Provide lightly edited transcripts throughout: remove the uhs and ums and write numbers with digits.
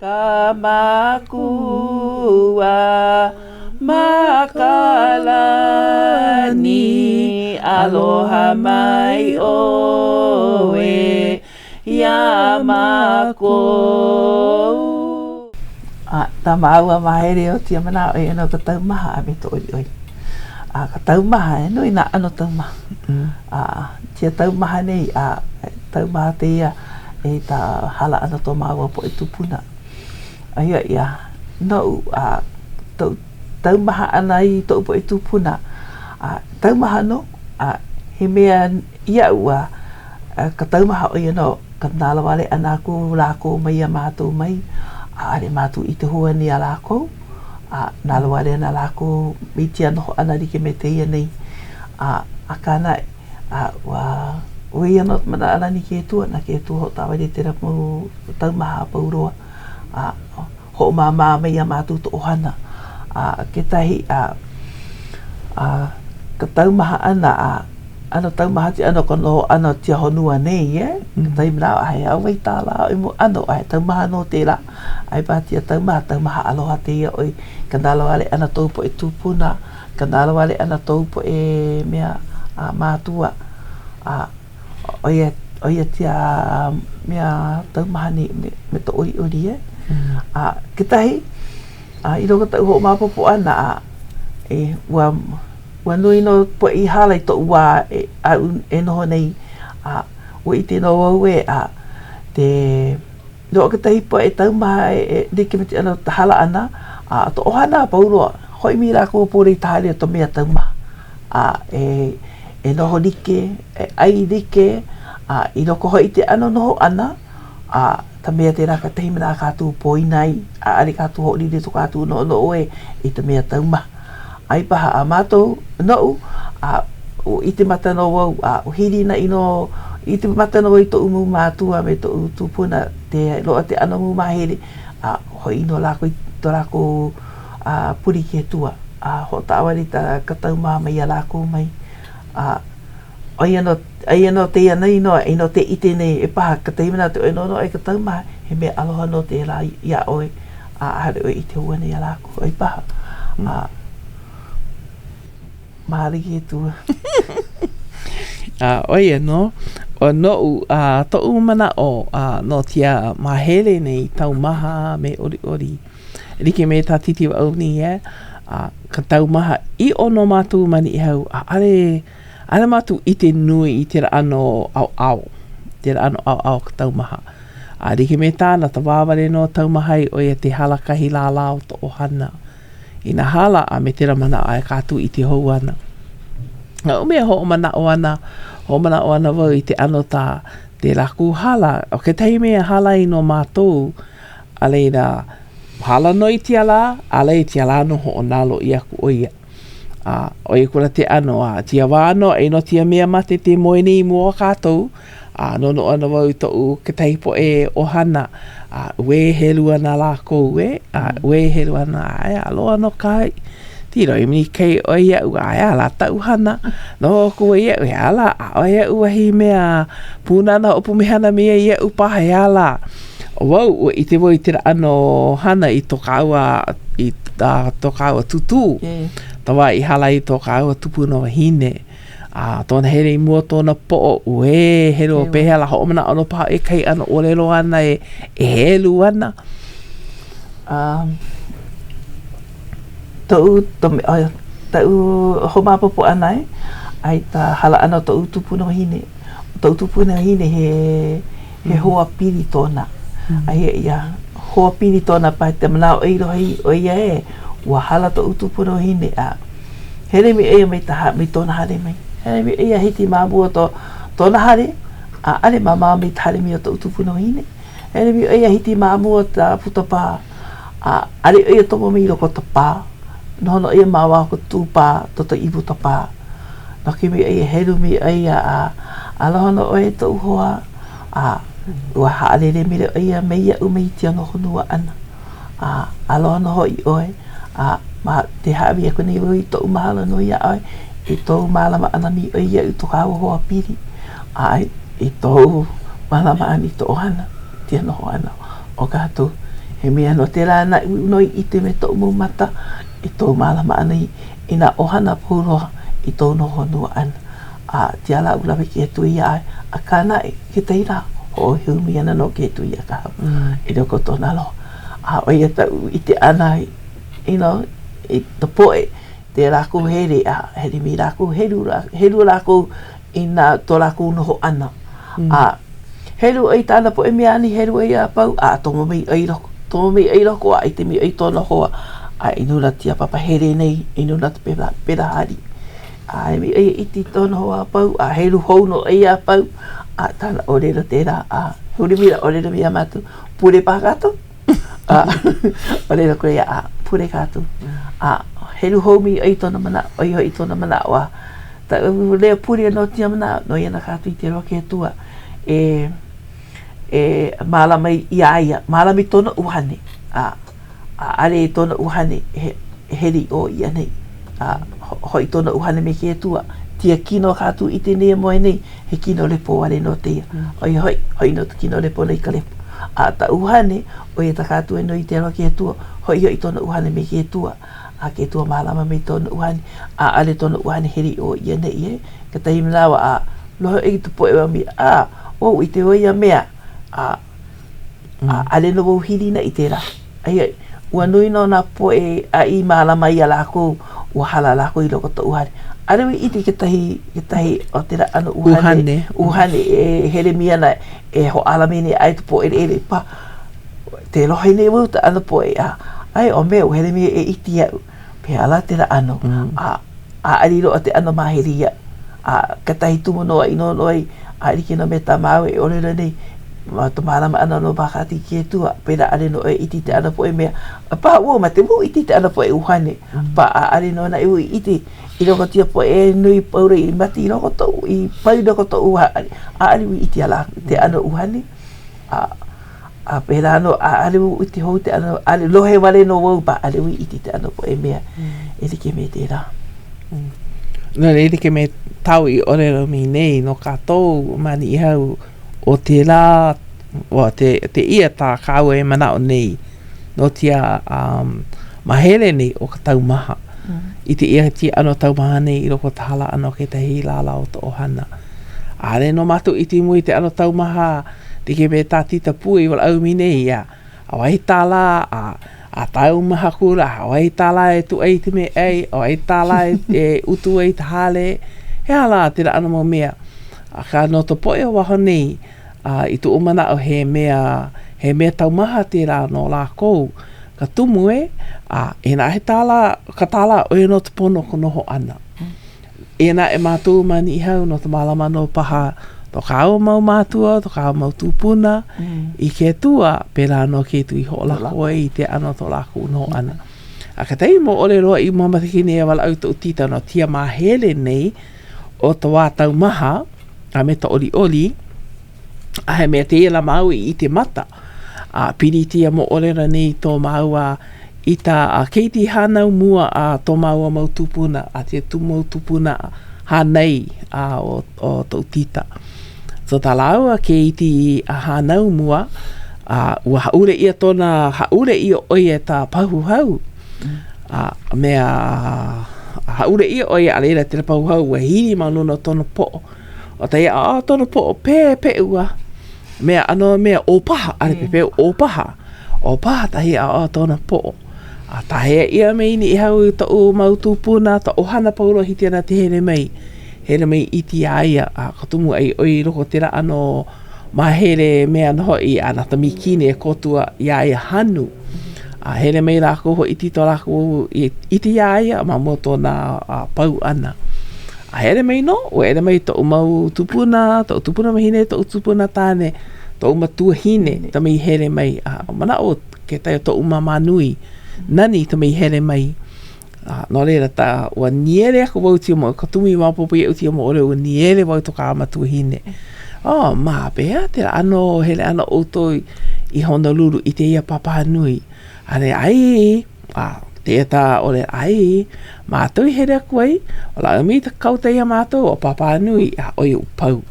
Ka Makua ma ka lani, aloha mai ʻoe iā mākou. A tā māua māhele o tia manaʻo e no ka taumaha a me to ʻoliʻoli. A ka taumaha, e nui nā ʻano taumaha. A tia taumaha nei, a taumaha tēia e ta hala ʻana to māua poʻe tūpuna. Aia ia noʻu a toʻu taumaha ʻana i toʻu poʻe tūpuna, a taumaha nō, a he mea iaʻu a ka taumaha ʻo ia nō ka nalowale ʻana aku lākou mai iā mātou mai, ʻaʻole mātou i te hua nei a lākou, a nalowale ana lākou i tia noho ʻana like me tēia nei, a akā naʻe, a ua ʻo ia nō ka manaʻo lani ke Akua, na ke Akua hoʻotaʻawale i tēlā mau taumaha a pau loa, a hoʻomāmā mai iā mātou to ʻohana. A kekahi, a a ka taumaha ʻana, a ʻano taumaha ke ʻano o ka noho ʻana o tia honua nei, e, kekahi manawa ʻaʻohe au wahi kālā ʻoi mua ʻano, a he taumaha nō tēlā, ʻae paha tia taumaha, taumaha aloha tēia ʻoe ka nalowale ʻana tou poʻe tūpuna, ka nalowale ʻana tou poʻe mea a mātua, a ʻo ia, ʻo ia tia mea taumaha nei me, me to ʻoliʻoli e. A kekahi, a i loko o kaʻu hoʻomaopopo ʻana, a e, ua, ua nui nō poʻe i hala i toʻu wā e, aʻu e noho nei, a ua ʻike nō au e, a te Loaʻa kekahi poʻe taumaha e like me ke ʻano hala ʻana, a to ʻohana a pau loa, hoʻi mai lākou a pōlei ka hale o ka mea taumaha, a e e noho like, e ʻai like, a i loko hoʻi ke ʻano noho ʻana, a ka mea tēlā kekahi mea a kākou poina ai, ʻaʻole kākou hoʻolili i ko kākou noʻonoʻo ē i ka mea taumaha. ʻAi paha a mātou noʻu, a ua ʻike maka nō wau, a ua hilinaʻi nō, ʻike maka nō i toʻu mau mātua a me toʻu tūpuna te loaʻa ke ʻano mau māhele, a hoʻi nō lākou i ko lākou puni ke Akua, a hoʻokaʻawale ka taumaha mai iā lākou mai, a ʻo ia nō, ʻo ia nō tēia nei nō, i nō te ʻike nei e paha ka taimi nā te ʻoe noʻonoʻo i ka taumaha, he mea aloha nō tēlā iā ʻoe, a ʻaʻole ʻoe ʻike hou ana iā lākou, ʻai paha, a mahalo i ke Akua. A ʻo ia nō, ʻo noʻu a toʻu manaʻo a no tia māhele nei taumaha me ʻoliʻoli. Like me tā Titi Waʻauni e, a ka taumaha ʻiʻo nō mātou ma Niʻihau, ʻaʻole ʻaʻole mātou ʻike nui i tēlā ʻano ʻaoʻao, tēlā ʻano ʻaoʻao o ka taumaha. A like me tāna, ta wā wale nō taumaha ai ʻo ia te hala kahi lālā o to ʻohana. I nā hala a me tēlā manaʻo aia kātou ʻike hou ana. Aʻu mea hoʻomanaʻo ana, hoʻomanaʻo ana wau i ke ʻano tā tēlā kū hala. ʻO kekahi mea hala ai no mātou, a laila, hala nō i tia lā, a laila i tia lā nō hoʻonalo ʻia aku ʻo ia. A ʻo ia kula te ʻano, a tia wā nō, e no tia mea mate te moe nei i mua o kātou, a noʻonoʻo ana wau i toʻu kekahi poʻe ʻohana, a uē helu ana lākou e, a uē helu ana, aia aloha nō ka hoʻi. Tilo i mini kei ʻoe iaʻu, aia lā taʻu hana, noho aku ʻoe iaʻu, he aha lā, ʻaʻohe aʻu wahi mea pūnana hoʻopumehana me ia iaʻu paha, he aha lā. ʻO wau, ua ʻike wau i kēlā ʻano hana i to kāua, i to kāua tūtū, ta wā i hala ai to kāua tupuna wahine. A tōna hele i mua tōna poʻo, uē, helu, pehea lā hoʻomanaʻo nō paha ʻoe kahi ʻano ʻōlelo āna e, e helu ana. Um, toʻu, to, taʻu hoʻomaopopo ʻana e, ai ta hala ʻana o toʻu tupuna wahine. Toʻu tupuna wahine he, he hoa pili tōna. Aia ia hoa pili tōna pae te manaʻo i lohe i ʻo ia e, ua hala toʻu tupuna wahine a hele mai ʻo ia mai ta mai tōna hale mai. Hele mai ʻo ia hiki ma mua to tōna hale, a ʻaʻole māmā mai ta hale mai o toʻu tupuna wahine. Hele mai ʻo ia hiki ma mua ta puta pā, a ʻaʻole ʻo ia tomo mai i loko o ta pā. Noho nō ʻo ia ma waho ka tū pā, to ta ipu ta pā. Noke mai ʻo ia, helu mai ʻo ia, a aloha nō ʻoe e toʻu hoa, a ua haʻalele maila ʻo ia mai iaʻu mai tia honua ʻana, a aloha nō hoʻi ʻoe, a ma te hāʻawi aku nei wau i toʻu mahalo nui iā ʻoe i tou mālama ʻana mai ʻoe iaʻu i to kāua hoa pili, a i tou mālama ʻana i to ʻohana, tia noho ʻana o kākou. He mea nō tērā naʻu noi i te me toʻu mau mata i tōu mālama ʻana i, i nā ʻohana pau loa i tōu noho honua ʻana. A tia lā ua lawe ke Akua iā ia, akā naʻe, kekahi lā, hoʻoheumi ana nō ke Akua iā kāu i loko o tōna aloha. A ʻo ia taʻu ʻike ʻana, you know, i ka poʻe, te lākou hele a hele me lākou, helu, helu lākou i nā to lākou noho ʻana. A helu ʻoe i tāna poʻe mea ani, helu ʻoe a pau, a tomo mai ʻoe i loko, tomo mai ʻoe i loko a i te mai ʻoe i tōna hoa, a i nuna tia papahele nei, i nuna te pela, pela hali. A e mai ʻoe i iti tōna hoa a pau, a helu hou nō ʻoe a pau, a tāna ʻōlelo tērā, a huli mai la ʻōlelo mai iā mātou, pule paha kātou. A ʻōlelo aku ia, a pule kātou. A helu hou mai ʻoe i tōna manaʻo, ʻo ia hoʻi tōna manaʻo a taʻu leo pule no tia manaʻo, noi ana kātou i te aloha ke Atua e e mālama iā ia, mālama i tōna ʻuhane, a ʻaʻale tōna ʻuhane he heli ʻo ia nei, a hoʻi tōna ʻuhane me ke Atua, tia kino kātou i tēnei moe nei, he kino lepo wale nō tēia. ʻO ia hoʻi, hoʻi nō te kino lepo nei i ka lepo. A ta ʻuhane, ʻo ia ta kātou e noi i te aloha ke Atua, hoʻi hoʻi tōna ʻuhane me ke Atua, a ke Atua mālama mai tōna ʻuhane, a ʻaʻale tōna ʻuhane heli ʻo ia nei e kekahi manawa a lohe i ka poʻe wa mi a ʻo i te ia mea a a ʻaʻale nō wau hilinaʻi i tēlā. Aia, ua nui nō nā poʻe a i mālama iā lākou, ua hala lākou i loko o ta ʻuhane. ʻAʻole wau i ʻike kekahi, kekahi o tēlā ʻano ʻuhane, ʻuhane e hele mai ana e hoʻāla mai nei aia ka pōʻeleʻele pa, te lohe nei wau ta ʻano poʻe a aia ʻo mea ua hele mai e ʻike iaʻu, pehea lā tēlā ʻano, a ʻaʻole i loaʻa te ʻano māhele iaʻu. A kekahi tumu nō i noʻonoʻo ai, a like nō me tā māua e ʻōlelo nei, ma ka mālama ʻana no Bākāti i ke Atua, pēlā ʻaʻole nō e ʻike i te ʻano poʻe mea. A paha ua mate wau ʻike i te ʻano poʻe ʻuhane, paʻa ʻaʻole nō naʻe wau i ʻike i loko o tia poʻe nui pau loa i mate i loko toʻu, i pau i loko toʻu ʻaʻole ʻaʻole wau i ʻike iā lākou te ʻano ʻuhane. A a pēlā nō, ʻaʻole wau ʻike hou te ʻano, ʻaʻole lohe wale nō wau, but ʻaʻole wau i ʻike te ʻano poʻe mea e like me tērā. No e like me tāu i ʻōlelo mai nei no kātou ma Niʻihau, ʻo tērā, ua te, tēia tā kāua e manaʻo nei no tia um, mahele nei o ka taumaha. I tēia tia ʻano taumaha nei i loko o ka hala ʻana o kekahi lālā o ka ʻohana. ʻAʻole nō mākou i ʻike mua i te ʻano taumaha like me tā Tita Pua i walaʻau mai nei ia. A wahi tālā a a taumaha kula, a wahi tālā e tūʻai i te meaʻai, a wahi tālā e, e utu ai i ka hale. He aha lā tēlā ʻano mau mea. Akā no ka poʻe o waho nei, a i toʻu manaʻo he mea, he mea taumaha tērā no lākou ka tumu e, a inā he tālā, ka tālā, ʻo ia nō ka pono o ka noho ʻana. Eia naʻe mātou ma Niʻihau no ka mālama nō paha no kāua mau mātua, no kāua mau tūpuna i ke Atua, pēlā nō ke Atua i hoʻolako ai i te ʻano o to lākou noho ʻana. A kekahi moʻolelo i mua makahiki nei e walaʻau i toʻu tita no tia māhele nei o ta wā taumaha a me ta ʻoliʻoli, a he mea tēia na māua i ʻike mata. A pili tēia moʻolelo nei i tō māua i tā a keiki hānau mua a tō māua mau tūpuna, a te tū mau tūpuna hānai a o, o toʻu tita. So tā lāua keiki a hānau mua, a ua hāʻule ʻia tōna, hāʻule ʻia ʻo ia e tā pahu hau. A mea, hāʻule ʻia ʻo ia a laila tēlā pahu hau ua hili ma luna o tona poʻo. ʻO ta ia ʻo tona poʻo pepeʻu a mea ʻano mea ʻōpaha, ʻaʻole pepeʻu, ʻōpaha. ʻŌpaha tahi ʻaoʻao tona poʻo. A tahea ʻia mai Niʻihau i toʻu mau tūpuna, ta ʻohana pau loa hiki ana te hele mai. Hele mai iti iā ia, a ka tumu ʻai ʻoi i loko o tēlā ʻano māhele mea nō hoʻi a na ta mīkini e kōtua iā ia hanu. A hele mai lākou hoʻi to lākou iti iā ia ma mua tōna pau ʻana. A hele mai nō, ua hele mai toʻu mau tūpuna, toʻu tupuna wahine, toʻu tupuna tāne, toʻu matuahine, ta mai hele mai. A manaʻo kekahi o toʻu māmā nui, nani ta mai hele mai. A no laila, ta, ua niele aku wau tia mo, ka tumu i maopopo iaʻu tia moʻolelo, ua niele wau to ka matuahine. Oh, ma, pehea tēlā ʻano hele ʻana ʻoutou i Honolulu i tēia pāpā nui? A le ai, a tēia tā ʻole ai, mātou i hele aku ai, o lawe mai ta kauta iā mātou o pāpā nui, a ʻo ia ua pau.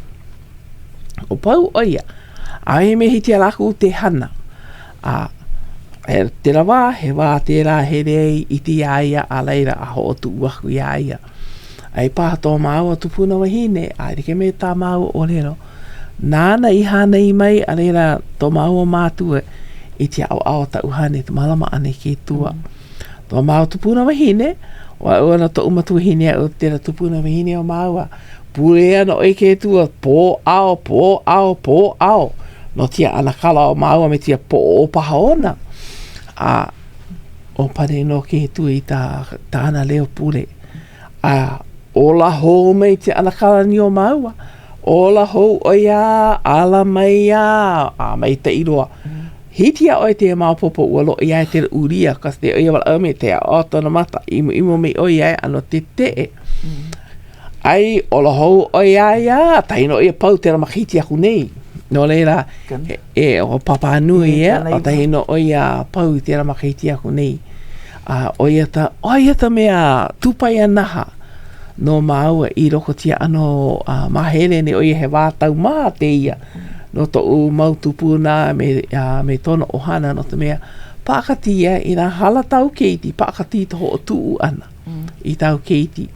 Ua pau ʻo ia. A he mea hiki iā lākou te hana. A. E tēlā wā, he wā tērā here ai iti iā ia a laila a hoʻotuʻu aku iā ia. A i paha tō māua tupuna wahine, a like me tā māua ʻōlelo, nāna i hānai mai a laila tō māua mātua i te ʻaoʻao o ta ʻuhane, ta mālama ʻana i ke Atua. Tō māua tupuna wahine, ua au ana toʻu matuahine iaʻu tēlā tupuna wahine o māua, Pule ana ʻoe i ke Atua, pō ao, pō ao, pō ao, no tia ʻanakala o māua me tia poʻo paha ona. A ʻo pane nō ke Atua i tā, tāna leo pule. A ola hou mai tia ʻanakala ni o māua. Ola hou ʻo ia, ala mai ia, a maitaʻi loa. Hiki iā ʻoe te maopopo ua loʻi ai te ʻulia, ka te ʻoia walaʻau me te aʻo tona mata, ʻimoʻimo mai ʻo ia e ʻano teteʻe. ʻAi, ola hou ʻoe iā ia, tahi nō ia pau tēlā makahiki aku nei. No laila, e, ʻo Pāpānui ia, o tahi nō ʻo ia pau i tēlā makahiki aku nei. A ʻo ia ta, ʻo ia ta mea tūpaianaha no māua i loko tia ʻano a māhele nei ʻo ia he wā taumaha tēia no toʻu mau tūpuna me, a, me tona ʻohana no ka mea, pākati ia i nā hala tāu keiki, pākati i ta hoʻotuʻu ʻana. i tāu keiki.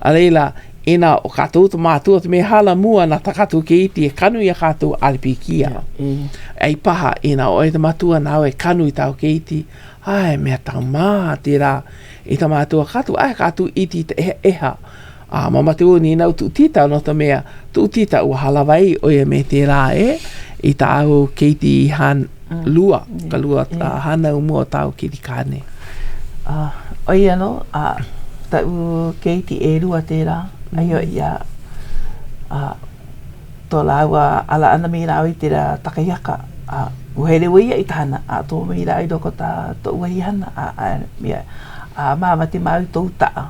A laila, inā ʻo kātou ka mātua ka mea hala mua na tā kātou keiki e kanu iā kātou ʻaʻole pilikia. Ai paha, inā ʻoe ka matua nāu e kanu i tāu keiki, a he mea taumaha tērā i ka mātua kātou, ʻae kātou iti i ka ʻehaʻeha. A mamake ua nīnau tuʻu tita no ka mea, tuʻu tita ua hālāwai ʻo ia me tērā e i tāu keiki i hānau. lua, ka lua hānau mua o tāu keiki kāne. ʻO ia nō, a taʻu keiki ʻelua tērā, aia ia a tō lāua ala ʻana me lāua i tērā kakahiaka, a ua hele ua ia i ka hana, a tō mai lāua i loko o tā toʻu wahi hana, a a ia, a māmate māua i tou taʻa.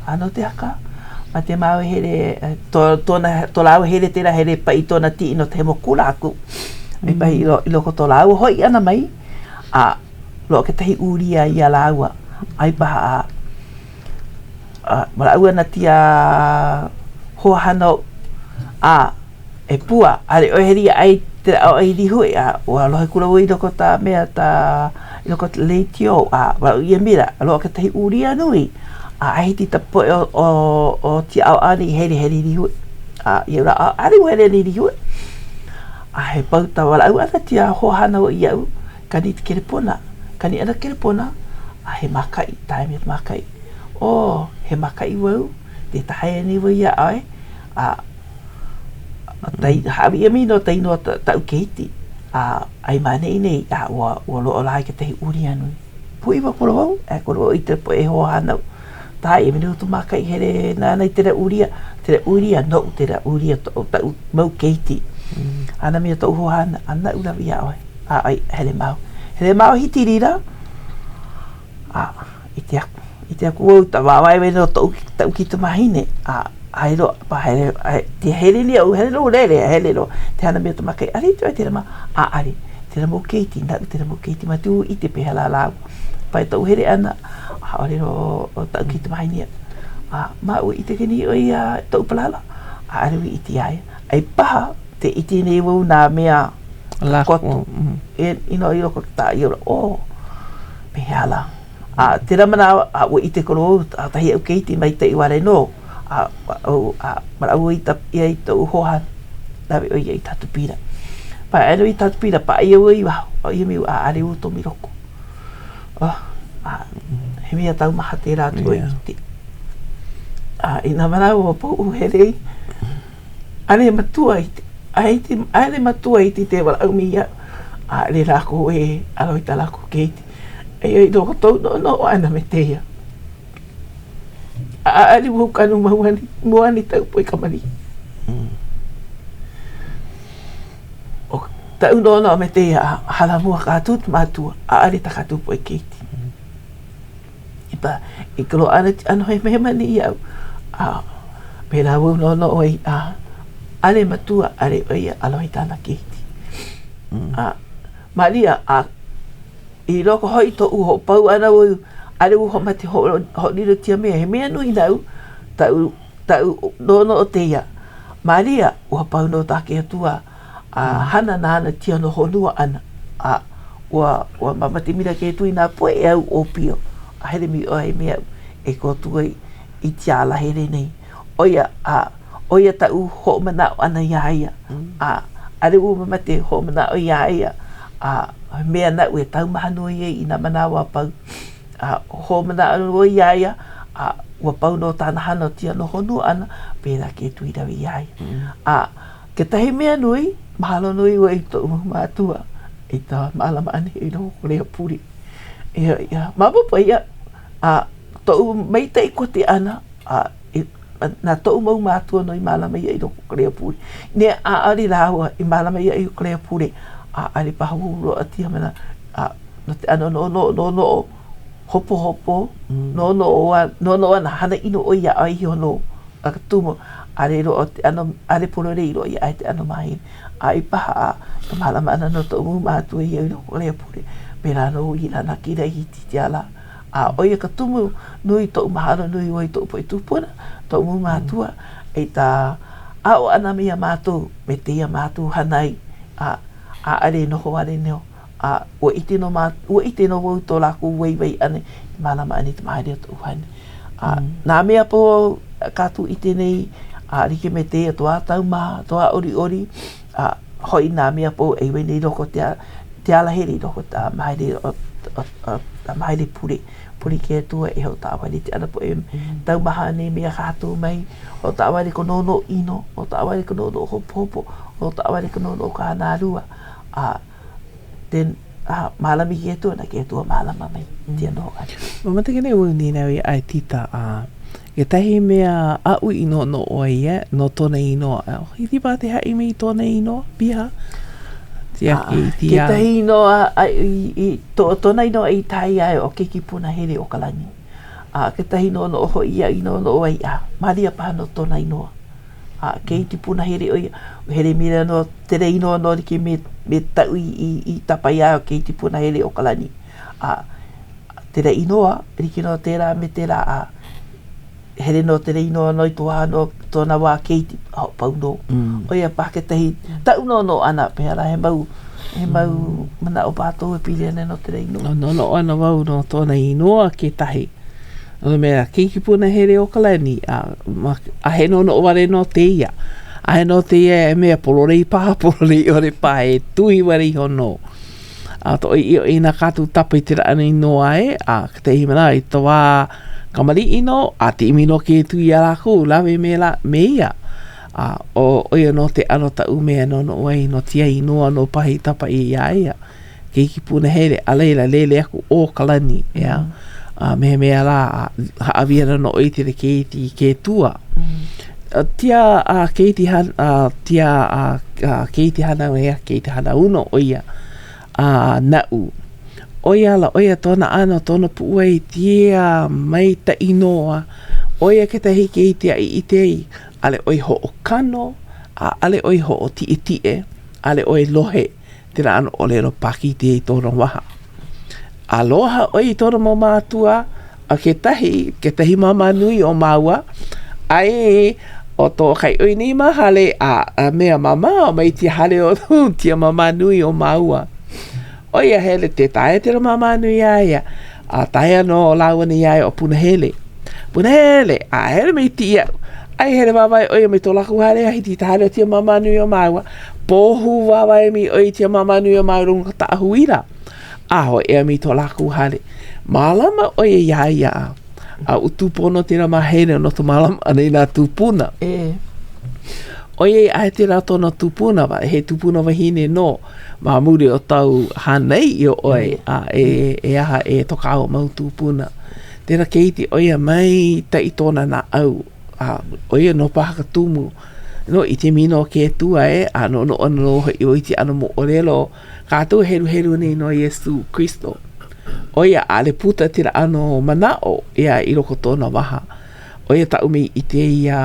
A no te aka, mate māua e hele, tō, tōna, tō lāua hele tērā hele paʻi tōna tiʻi no te hemo kula aku. I pahi i loko tō lāua hoʻi ʻana mai, a loaʻa kekahi ʻūlia iā lāua, ʻai paha a, a walaʻau ana tia hoahānau, a e Pua, ʻaʻole ʻoe hele ia ʻai te ʻaoʻao i Lihue, a ua lohe kula ua i loko ta mea ta i loko o leitio, a walaʻau ia mira, loaʻa kekahi ʻūlia nui, a hiki ta poʻe o, o, o tia ʻaoʻao nei hele hele i Lihue, a ia lā, ʻaʻole ua hele i Lihue. A he pau ta walaʻau ʻana tia hoahānau iaʻu, kani te kelepona, kani ʻana kelepona, a he mākaʻi, tae me mākaʻi. Oh, he mākaʻi wau, te tahae nei wau iā ʻoe, a tai, hāʻawi ʻia mai nō ta inoa taʻu keiki, a ʻai ma ʻaneʻi nei, a ua, ua loaʻa lā i kekahi ulia nui. Pūʻiwa kolo wau, e kolo wau i te poʻe hoahānau. Tā i mene utu mākaʻi hele nāna i tēlā ʻulia, tēlā ʻulia noʻu, tēlā ʻulia toʻu, taʻu mau keiki. A na mea toʻu hoahānau, a naʻu lawe iā ʻoe, a ʻai, hele māua. Hele māua Hitirira, a i te aku, i te aku au, ta wāwae wene o toʻu, taʻu kitamahine, a hae loa, pa hele, hae, te hele ni au, hele loa lele, hele loa, te hana mea tamake, ari te tēlā ma, a ari, tēlā mau keiki, naʻu tēlā mau keiki ma tū i te peha lā lāua. Pai toʻu hele ʻana, ʻaʻole nō ʻo taʻu kitamahine iaʻu. A maʻu i ʻike nei ʻoe iā toʻu palala, ʻaʻole wau i ʻike iā ia. ʻAi paha te ʻike nei wau nā mea koto e i no i loko o ka i ola, oh, pehea lā. A tēlā manawa, a ua ʻike kolo wau, ʻakahi aʻu keiki maikaʻi wale nō, a a manaʻo i ta ia i toʻu hoahānau, lawe ʻo ia i Tatupila. Pae aʻela i Tatupila, paʻa ia ua i waho, a ʻo ia mea ʻaʻale ua tomi loko. Oh, a he mea taumaha tērā atu i te. A i nā manawa o poʻu hele i, ʻaʻole matua i te, ai te, ʻaʻole matua i te te walaʻau me ia, ʻaʻole lākou e alo i tā lākou keiki. Eia i loko tou noʻonoʻo ʻana me tēia. ʻAʻale ua kanu mau ani, mua ani taʻu poʻe kamaliʻi. ʻO taʻu noʻonoʻo me tēia, hala mua kātou ka mātua, ʻaʻale tā kātou poʻe keiki. I pa, i ka loaʻa ʻana ʻano hemahema nei iaʻu, a pēlā wau noʻonoʻo ai, a ʻaʻale matua, ʻaʻale ʻo ia aloha i kāna keiki. A malia, a I loko hoʻi toʻu hoʻopau ʻana ua ʻaʻole ua hoʻomate hoʻolilotia mea, he mea nui naʻu, taʻu, taʻu noʻonoʻo tēia. Malia, ua pau nō tā ke Akua a hana nāna tia no honua ʻana, a Ua, ua mamate mila ke tui nā poe e au ʻōpio, a hele mai ʻoe me aʻu e kōkua i tia alahele nei. ʻO ia, a, ʻo ia taʻu hoʻomanaʻo ʻana iā ia, a ʻaʻole wau mamate e hoʻomanaʻo iā ia, a he mea naʻu e taumaha nui ai i nā manawa a pau. A hoʻomanaʻo nō iā ia, a ua pau nō tāna hana o tia no honua ʻana, pēlā ke Akua i lawe iā ia. A kekahi mea nui, mahalo nui wau i toʻu mau mātua i ka mālama ʻana i loko o ka leo pule. Ia, ia, maopopo ia, a toʻu maitaʻi kote ʻana, a na toʻu mau mātua nō i mālama iaʻu i loko o ka leo pule. Inā ʻaʻole lāua i mālama iaʻu i ka leo pule, ʻaʻole paha wau loaʻa tia mana, a no ke ʻano noʻonoʻo, noʻonoʻo hopohopo, noʻonoʻo, noʻonoʻo ana hana ʻino ʻoe iā ʻoe iho nō a ka tumu, ʻaʻole loaʻa ke ʻano, ʻaʻole pololei loa ia ke ʻano māhele. A i paha a ka mālama ʻana no toʻu mau mātua iaʻu i loko o ka leo pule, pēlā nō i lanakila i tia lā. A ʻo ia ka tumu nui toʻu mahalo nui wau i toʻu poʻe tūpuna, toʻu mau mātua, i ka aʻo ʻana mai iā mātou me kēia mātou hānai, a ʻaʻole noho wale nō. A ua ʻike nō mā, ua ʻike nō wau i to lākou waiwai ʻana i mālama ʻana i ka māhele o toʻu ʻuhane. A nā mea pau a kākou ʻike nei, a like me tēia toā taumaha, toā ʻoliʻoli, a hoʻi nā mea pau e wai nei i loko o te te alahele i loko o ka māhele o ka māhele pule, pule i ke Akua e hoʻokaʻawale i ke ʻano poʻe taumaha nei me kākou mai, hoʻokaʻawale ka noʻonoʻo ʻino, hoʻokaʻawale ka noʻonoʻo hopohopo, hoʻokaʻawale ka noʻonoʻo kānālua, a then a mālama i ke Akua, na ke Akua mālama mai tia noho ʻana. Ua makemake nei wau nīnau iā ʻoe Tita, a kekahi mea aʻu i noʻonoʻo ai e, no tona inoa, hiki paha ke haʻi mai i tona inoa piha? Kekahi inoa i, tona inoa i tai ai ʻo Keiki Punahele o ka Lani. A kekahi noʻonoʻo hoʻi ia i noʻonoʻo ai, a malia paha no tona inoa. A keiki punahele ʻo ia, hele maila nō, tele inoa nō like me, me taʻu i, i, i tapa iā ia keiki punahele o ka lani. A tele inoa, like nō tēlā me tēlā, a hele nō tele inoa no i to wā no tona wā keiki, a hoʻopau nō. Mm. ʻO ia paha kekahi taʻu noʻonoʻo ʻana, pehea lā he mau, he mau manaʻo paha tou e pili ana no tele inoa. Noʻonoʻo ana wau no tona inoa kekahi. No ka mea, keiki punahele o ka lani, a, ma, a he noʻonoʻo wale nō tēia. A he nō tēia e mea pololei paha, pololei ʻole paha, e tuhi wale iho nō. A to i i nā kātou tapa i tela ʻano inoa e, a ka te manawa i ta wā kamaliʻi nō, a te ʻimi nō ke tui iā lākou, lawe me la, me ia. A ʻo, ʻo ia nō te ʻano taʻu mea noʻonoʻo ai no tia inoa nō paha i tapa ʻia iā ia. Keiki punahele, a laila lele aku ʻo ka lani, ʻeā? A me he mea lā, a hāʻawi ana nō ʻoe i tele keiki i ke Akua. Tia a keiki han, a tia a keiki hānau ʻeā, keiki hānau ʻo ia a naʻu. ʻO ia ala, ʻo ia tona ʻano, tona puʻuwai, tia maitaʻi nō a ʻo ia kekahi keiki aʻu i ʻike ai, ʻaʻole ʻoe hoʻokano, a ʻaʻole ʻoe hoʻotiʻetiʻe, ʻaʻole ʻoe lohe. Tela ʻano ʻōlelo pākītē i tōna waha. Aloha ʻoe i tōna mau mātua, a kekahi, kekahi māmā nui o māua, ai ʻo tō kai ʻoi nei ma hale, a, a mea māmā o mai tia hale o tia māmā nui o māua. ʻO ia hele te taea tela māmā nui iā ia, a taea nō lāua nei iā ia ʻo Punahele. Punahele, a hele mai ti iaʻu. Ai hele wāwae ʻoe mai tō lākou hale a hiki i ka hale o tia māmā nui o māua. Pōhū wāwae mai ʻoe i tia māmā nui o māua i luna o ka taʻa huila. A hōʻea mai tō lākou hale. Mālama ʻo ia iā ia a a utu pono tēnā māhele no to mālama ʻana i nā tūpuna. E. ʻOiai ʻae tēnā tōna tūpuna, he tūpuna wahine nō ma muli o tāu hānai ʻia ʻoe a e, e aha e to kāua mau tūpuna. Tēnā keiki ʻo ia maitaʻi tōna naʻau, a ʻo ia nō paha ka tumu no i te mino ke Akua e, a noʻonoʻo ana nō hoʻi ʻoe i ke ʻano moʻolelo kātou heluhelu nei no Iesū Kristo. ʻO ia, ʻaʻole puta tēlā ʻano manaʻo ia i loko o tōna waha. ʻO ia taʻu mea i ʻike iā,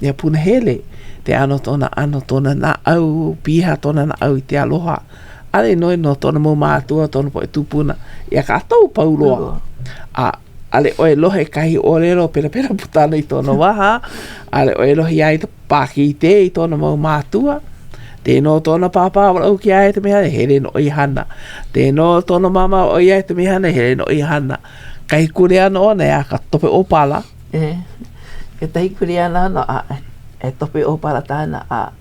iā Punahele, te ʻano tōna ʻano, tōna naʻau, piha tōna naʻau i te aloha. ʻAʻole nō no tōna mau mātua, tōna poʻe tūpuna, iā kātou pau loa. A ʻaʻole ʻoe lohe kahi ʻōlelo pelapela puta ana i tōna waha, ʻaʻole ʻoe lohe iā ia pākītē i tōna mau mātua. Tē nō tōna pāpā walaʻau ki a ia te mea hele nō i hana. Tē nō tōna māmā o ia te mea hana hele nō i hana. Kahi kuleana ona ʻeā ka tope ʻōpala. E, kekahi kuleana ona a e tope ʻōpala tāna a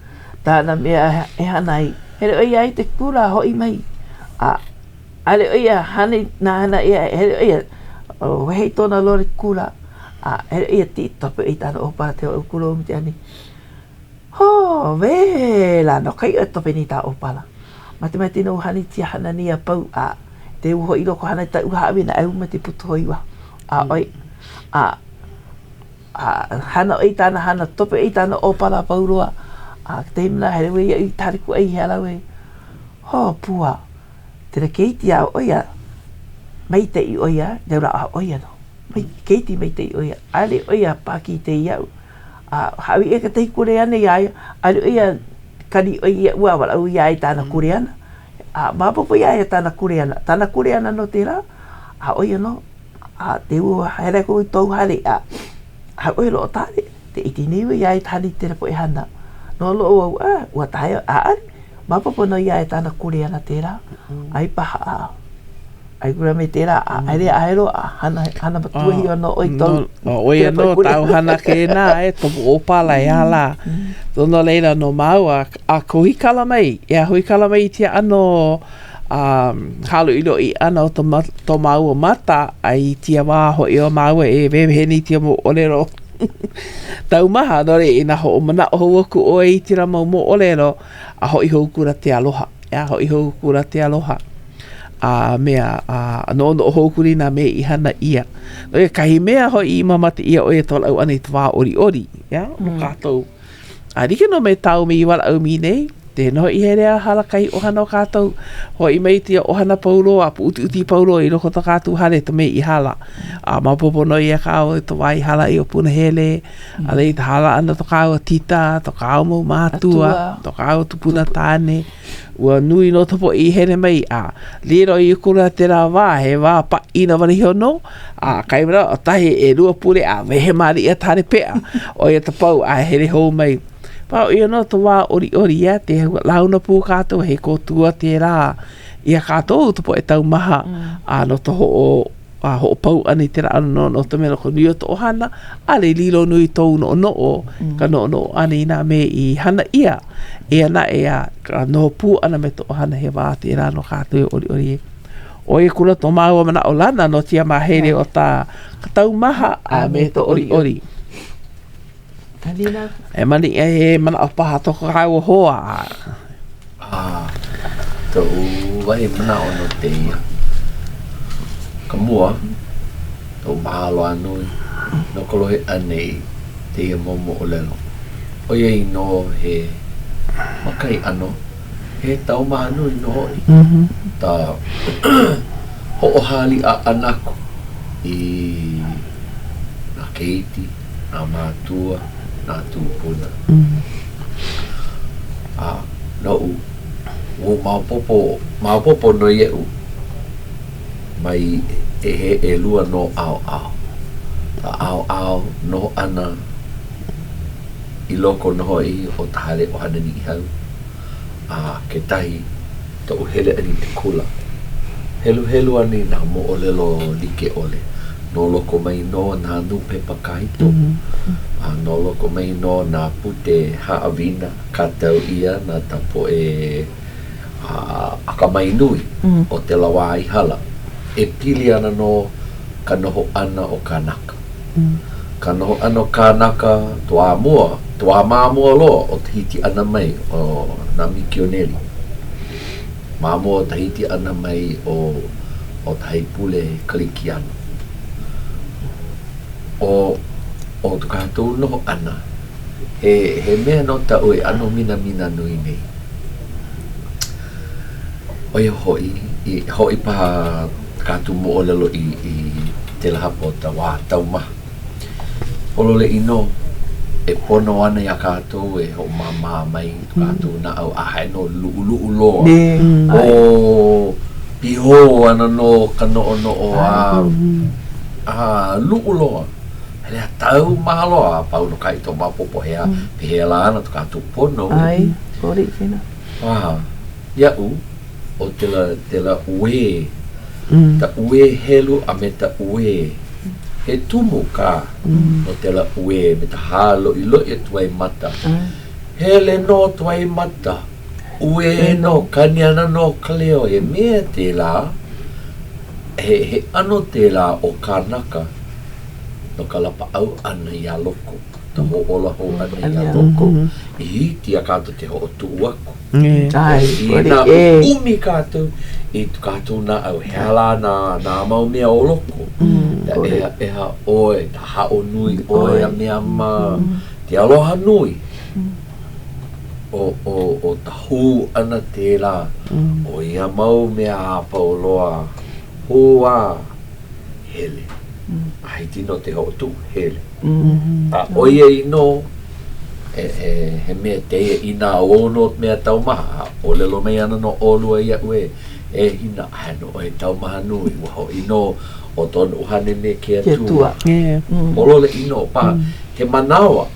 tāna mea e hana ai. Hele ʻo ia i te kula hoʻi mai a ʻaʻole ʻo ia hana i nā hana ʻē aʻe, hele ʻo ia wehe i tōna loli kula a hele ʻo ia tope i tāna ʻōpala te kula o te ani. Hō, wela no ka iʻa e tope nei tā ʻōpala. Matemate nō hana i tia hana nei a pau a te ua hoʻi loko hana i taʻu haʻawina ai ma te putu hoi iwa. A ʻoi, a, a hana ʻoe i tāna hana, tope ʻoe i tāna ʻōpala a pau loa. A te mea hele ʻoe iaʻu i ka hale kūʻai i hea lā ʻoe, Hō, pua, tele keiti a ʻo ia, maitaʻi ʻo ia, leu lā a ʻo ia nō. Mai, keiti maitaʻi ʻo ia, ʻaʻole ʻo ia pākī te iaʻu. A hāʻawi ʻia kekahi kuleana iā ia, ʻaʻole ʻo ia kani ʻo ia ua walaʻau iā ia i tāna kuleana. A maopopo iā ia tāna kuleana, tāna kuleana nō tērā, a ʻo ia nō, a te ua hele aku i tou hale, a hauʻoli loa tāne, te ʻike nei wau iā ia ka hana i tēlā poʻe hana. Noʻonoʻo au, a, ua taea, ʻaʻole, maopopo nō iā ia tāna kuleana tērā, ai paha a. Ai kula me tērā, a hele a helo, a hana, hana matua hiwa nō ʻoe tau. No, ʻo ia nō tāu hana kēnā e, topo ʻōpala e ala. So, no laila no māua, a huikala mai, ʻeā huikala mai i tia ʻano um, hāloʻiloʻi ʻana o to, ma, to māua mata, a i tia wā hoʻi o māua e wehewehe nei tia moʻolelo taumaha, no laila, inā hoʻomanaʻo hou aku ʻoe i tēlā mau moʻolelo, a hoʻi hou kula te aloha. ʻEā, hoʻi hou kula te aloha. A mea, a noʻonoʻo hou kula i nā mea i hana ʻia. No ia kahi mea hoʻi i mamate ʻia ʻo ia to walaʻau ʻana i ka wā ʻoliʻoli, ʻeā, no kākou. A like nō me tāu me i walaʻau mi nei, te noho i hele a hala kahi ʻohana o kākou, hoʻi mai tia ʻohana pau loa, puʻutiʻuti pau loa i loko o to kākou hale to mea i hala. A maopopo nō ia kāua i to wā i hala ai o Punahele, A laila hala ʻana to kāua tita, to kāua mau mātua, to kāua tupuna tāne. Ua nui nō to poʻe i hele mai, a lilo i kula tēlā wā, he wā paʻina wale iho nō, a kai manawa, ʻakahi, ʻelua pule, a wehe mālie ʻia ka hale peʻa, ʻo ia ka pau, a hele hou mai. A ʻo ia nō to wā ʻoliʻoli, ia te launa pū kātou, he kōkua tērā iā kātou to poʻe taumaha, a no to hoʻo a hoʻopau ʻana i tēlā ʻano no, no ka mea no ka nui o to ʻohana, ʻaʻole lilo nui tou noʻonoʻo, ka noʻonoʻo ʻana i nā mea i hana ʻia. Eia naʻe a ka noho pū ʻana me to ʻohana he wā tērā no kākou e ʻoliʻoli ai. ʻO ia kula to māua manaʻolana no tia māhele o ta ka taumaha a me to ʻoliʻoli. E mani ʻia he manaʻo paha to ka kāua hoa. A toʻu wahi manaʻo no tēia. Ka mua, toʻu mahalo a nui no ka lohe ʻana i tēia mau moʻolelo. ʻOiai nō he ma kahi ʻano, he taumaha nui nō hoʻi ta hoʻohāliʻa ʻana aku i nā keiki, nā mātua, nā tūpuna. A noʻu, ua maopopo, maopopo nō iaʻu mai e he ʻelua nō ʻaoʻao. Ka ʻaoʻao noho ʻana i loko nō hoʻi o ka hale ʻohana Niʻihau, a kekahi toʻu hele ʻana i ke kula. Heluhelu ana i nā moʻolelo like ʻole. No loko mai nō nā nūpepa kahiko, a no loko mai nō nā pute haʻawina kākau ʻia na ka poʻe akamai nui o tēlā wā i hala. E pili ana nō ka noho ʻana o kānaka. Ka noho ʻana o kānaka to wā mua, to wā ma mua loa o ka hiki ʻana mai o nā mikioneli. Ma mua o ka hiki ʻana mai o o ka haipule Kalikiano. ʻO ʻo ko kākou noho ʻana, he he mea nō taʻu e ʻano minamina nui nei. ʻO ia hoʻi, i hoʻi paha kākou moʻolelo i i kēlā hapa o ka wā taumaha. Pololeʻi nō, e pono ana iā kākou e hoʻomāmā mai i ko kākou naʻau a hae nō luʻuluʻu loa. ʻO pihō ana nō ka noʻonoʻo a a luʻu loa. Hele a taumaha loa a pau nō ka i to maopopo he aha, pehea lā ana ko kākou pono. ʻAe, ʻole i kēnā. Paha, iaʻu, ʻo tela, tela uē, ta uē helu a me ta uē, he tumu kā no tela uē me ta hāloʻiloʻi o Tuaimata. Hele nō Tuaimata, uē nō, kani ana nō ka leo, he mea tēlā, he, he ʻano tēlā o kānaka no ka lapaʻau ʻana iā loko. ka hoʻōla hou ʻana iā loko i hiki iā kātou ke hoʻotuʻu aku. Inā ʻuʻumi kātou i ko kātou naʻau, he aha lā nā, nā mau mea o loko, ka ʻehaʻeha ʻoe, ka haʻo nui ʻoe a mea ma ke aloha nui, ʻo, ʻo, ʻo ka hū ʻana tēlā, ʻo ia mau mea a pau loa, hū a hele. A hiki nō te hoʻotuʻu, hele. A ʻoiai nō, he, he, he mea kēia inā ʻo nō mea taumaha, a ʻōlelo mai ana nō ʻolua iaʻu e, e Hina, aia nō ʻoe taumaha nui, ua hoʻi nō ʻo tona ʻuhane me ke Akua. Pololeʻi nō paha. He manawa,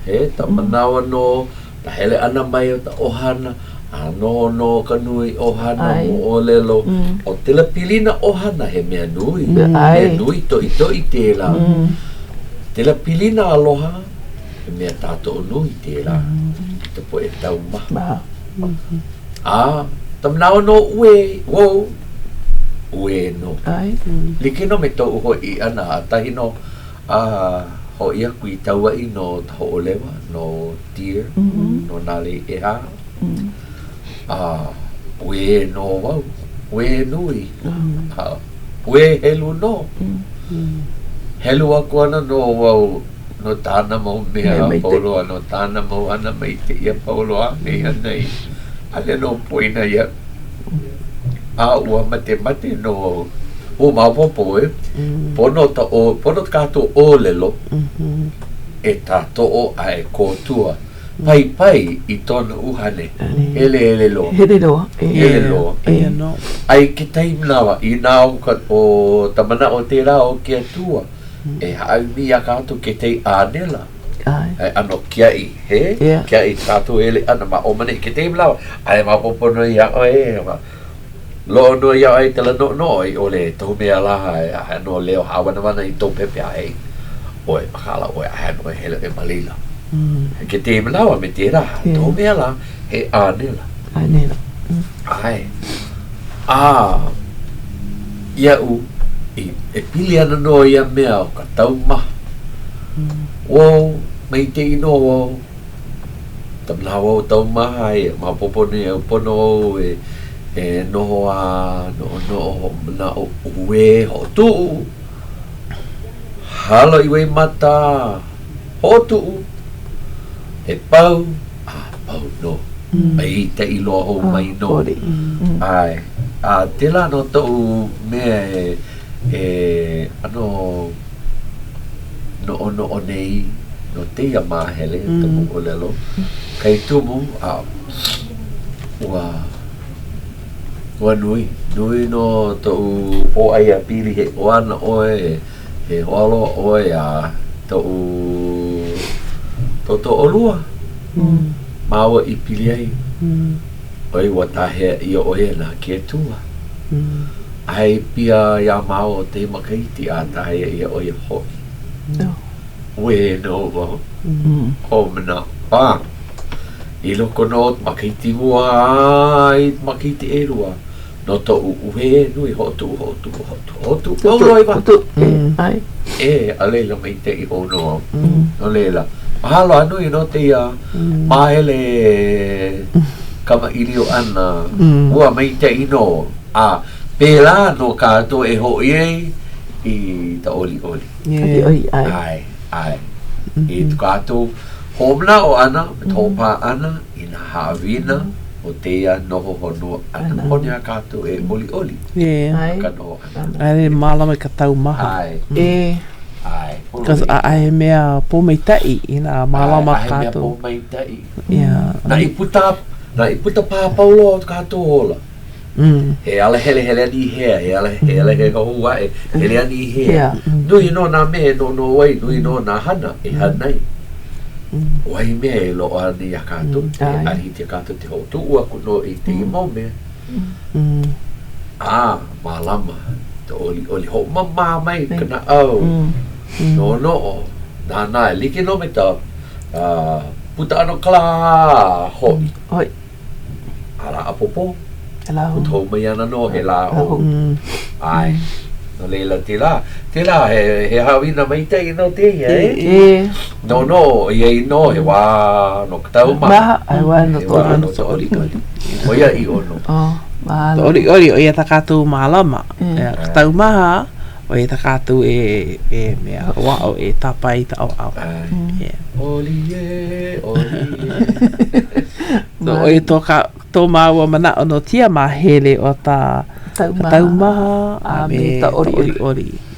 he ta manawa nō ka hele ʻana mai o ka ʻohana, a noho nō ka nui ʻohana, moʻolelo, ʻo kēlā pilina ʻohana he mea nui, mea nui toʻitoʻi kēlā. Kēlā pilina aloha, he mea tātoʻo nui kēlā i ka poʻe taumaha. A ka manawa nō uē, wou, uē nō. Like nō me toʻu hoʻi ʻana, ʻakahi nō A hoʻi aku i Kauaʻi no ka hoʻolewa, no deer, no nā lei ʻehā. A uē nō wau, uē nui, a uē helu nō. Helu aku ana nō wau no tāna mau mea a pau loa, no tāna mau hana maikaʻi a pau loa a nei hana i ʻaʻole nō poina iaʻu. A ua matemate nō au. Ua maopopo e, pono ta ʻo, pono kātou ʻōlelo e tātoʻo a e kōtua. Paipai i tona ʻuhane, hele hele loa. Hele loa. Hele loa. A i kekahi manawa, inā ʻo ka, ʻo ka manaʻo tērā o ke Akua, e hāʻawi mai iā kātou kekahi ʻānela. ʻAe. ʻano kiaʻi, he? Yeah. Kiaʻi kātou hele ʻana ma ʻō ma ʻaneʻi kekahi manawa, ʻae maopopo nō iā ʻoe, e, loaʻa nō iā ʻoe kēlā noʻonoʻo i ʻole tou mea lā, aia nō leo hāwanawana i tou pepe a hei ʻoe, makaʻala ʻoe, aia nō e hele ʻoe ma laila. Mm. Kekahi manawa me tērā, yeah. tou mea lā, he ʻānela. ʻĀnela. Mm. ʻAe. A, iaʻu, i, e pili ana nō ia mea o ka taumaha. Wau, maikaʻi nō wau, ka manawa o taumaha aia, maopopo nei au pono au e, e noho a noʻonoʻo hoʻomanaʻo uē hoʻotuʻu, halo i waimata, hoʻotuʻu, e pau, a pau nō. Maikaʻi loa hou mai nō. ʻAe. A tēlā nō toʻu mea e, e ʻano noʻonoʻo nei no tēia māhele o ka moʻolelo, kai tumu, a ua, ua nui, nui nō toʻu pōʻaiapili he ʻohana ʻoe, he hoaaloha ʻoe a toʻu totoʻolua māua i pili ai. ʻOi ua tahea ʻia ʻo ia na ke Akua. Ae pia iā māua o tēia makahiki a tahea ʻia ʻo ia hoʻi. Uē nō wau. Hoʻomanaʻo. A, i loko nō o ka makahiki mua a i ka makahiki ʻelua, no toʻu uē nui hoʻotuʻu, hoʻotuʻu, hoʻotuʻu, hoʻotuʻu pau loa i waho. E, a laila maikaʻi hou nō au. No laila, mahalo a nui no tēia māhele kamaʻilio ʻana, ua maikaʻi nō, a pēlā nō kātou e hoʻi ai i ka ʻoliʻoli. ʻOliʻoli, ʻae. ʻAe, ʻae. I ko kātou hoʻomanaʻo ʻana, me ka hoʻopā ʻana i nā haʻawina o tēia noho honua ʻana. Pono iā kātou e ʻoliʻoli i ka noho ʻana. ʻAe, mālama i ka taumaha. ʻAe. E. ʻAe. Because ʻaʻahe mea pōmaitaʻi inā mālama ʻAʻahe mea kātou. pōmaitaʻi. Yeah. Nā i puta, nā i puta pā pau loa o kātou ola. Mm. He ala hele, hele ana i hea, he ala, he ala he hou aʻe, hele ana i hea. Hea. Nui nō nā mea e noʻonoʻo ai, nui nō nā hana e hana ai. Wahi mea e loaʻa ana iā kātou, e ʻaʻole hiki iā kātou ke hoʻotuʻu aku nō i kēia mau mea. A mālama ka ʻoliʻoli, hoʻomamā mai ka naʻau, noʻonoʻo, nānā, e like nō me ka puka ʻana o ka lā hoʻi. Hoʻi. A lā ʻapōpō, puka hou mai ana nō he lā hou. ʻAe. No laila, tēlā, tēlā he, he haʻawina maikaʻi nō tēia, e? E. Noʻonoʻo, ʻoiai nō he wā no ka taumaha. Maha, a he wā no ka ʻoliʻoli. He wā no ka ʻoliʻoli. ʻOiaʻiʻo nō. Oh, mahalo. ʻOliʻoli, ʻo ia tā kātou mālama. Ka taumaha, ʻo ia tā kātou e, e mea hoʻāʻo e tapae i ka ʻaoʻao. ʻAe. ʻOli e, ʻoli e. So, ʻo ia tō, ka, tō māua manaʻo no tia māhele o tā taumaha, taumaha a me ka ʻoliʻoli.